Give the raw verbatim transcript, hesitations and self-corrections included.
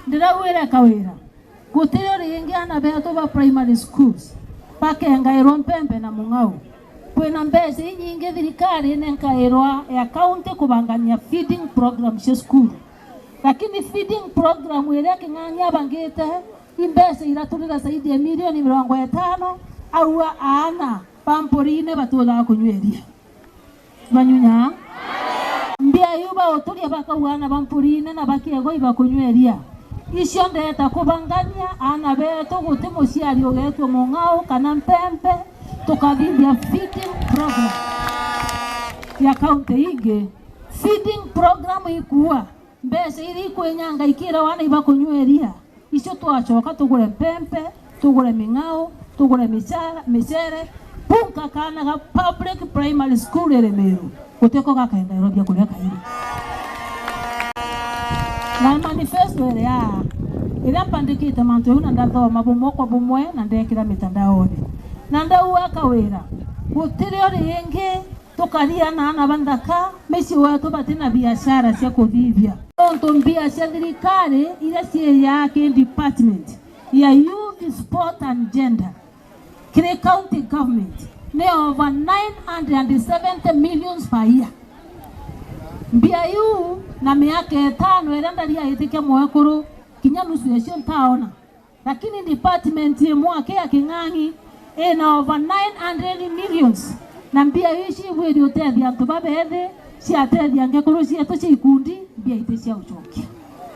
Ndirauire Kawira, gutirio ringi aana betu ba primary schools bakengairwa mpempe na mung'ao. Kwina mbeca inyingi thirikari inenkairwa ya county kubangania feeding program cia cukuru, lakini feeding program iria King'ang'i abangite i mbeca iraturira zaidi ya milioni mirongo itano, aua aana ba mpurine batuthaga kunyua iria. Banyunya. Mbia iu bauturia bakauga aana ba mpurine na ba kiego ibakunyua iria. Icio ndeeta kubangania aana betu, guti muciari ugetua mung'ao kana mpempe, tukathithia feeding program ya county ingi. Feeding program ikuua mbeca iria ikwinyanga ikira aana ibakunyua iria. Icio twacoka tugure mpempe, tugure ming'ao, tugure micara-, micere, punka kaana ga public primary school iri Meru, gutiko gakaendairwa biakuria kairi. Na manifesto iri aa, iria mpandikite mantu jau na ndathoma bumwe kwa bumwe na ndekira mitandaone. Na ndauga Kawira, gutirio ringi tukaria na aana ba nthaka, micii wetu batina biashara cia kuthithia. Nontu mbia cia thirikari iria ciiyaa ki department ya youth, sport and gender kiri county government ni over nine hundred and seventy millions per year. Mbia iu na miaka itano iria ndaria itikia mwekuru, kinya nusu yacio ntaona. Lakini department imwe aki ya King'ang'i ina over nine hundred millions, na mbia iu cibwiri utethia antu babethi, ciatethia ngekuru cietu cia ikundi, mbia iti cia ucokia.